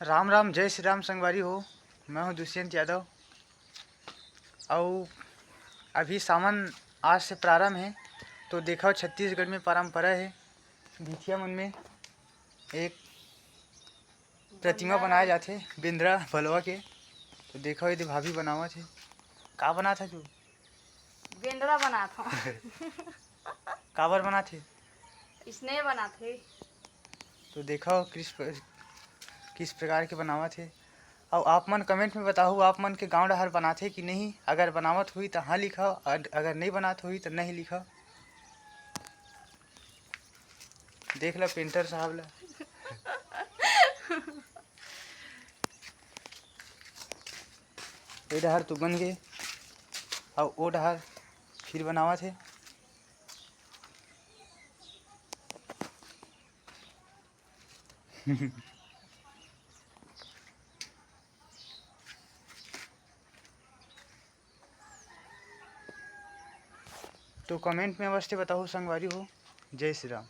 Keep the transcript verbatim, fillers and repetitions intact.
राम राम, जय श्री राम संगवारी हो। मैं हूँ दुष्यंत यादव। अउ अभी सावन आज से प्रारंभ है, तो देखो छत्तीसगढ़ में परंपरा है, भिथिया मन में एक प्रतिमा बनाए जाथे बेंदरा भलवा के। तो देखो, ये दे भाभी बनावत हे। का बनात हे तू? बेंदरा बनात हूँ। काबर बनात हे? इसने बनात हे। तो देखो किस प्र-, किस प्रकार के बनावत हे। अउ आप मन comment में बताहू, आप मन के गांव डहर बनात हे कि नहीं? अगर बनावत होही तो हाँ लिखा, अगर नहीं बनात होही तो नहीं लिखा। देख ला painter साहब ला। ए डहर तो बन गे, अउ ओ डहर फिर बनावत हे। तो comment में अवश्य बताहू संगवारी हो। जय श्री राम।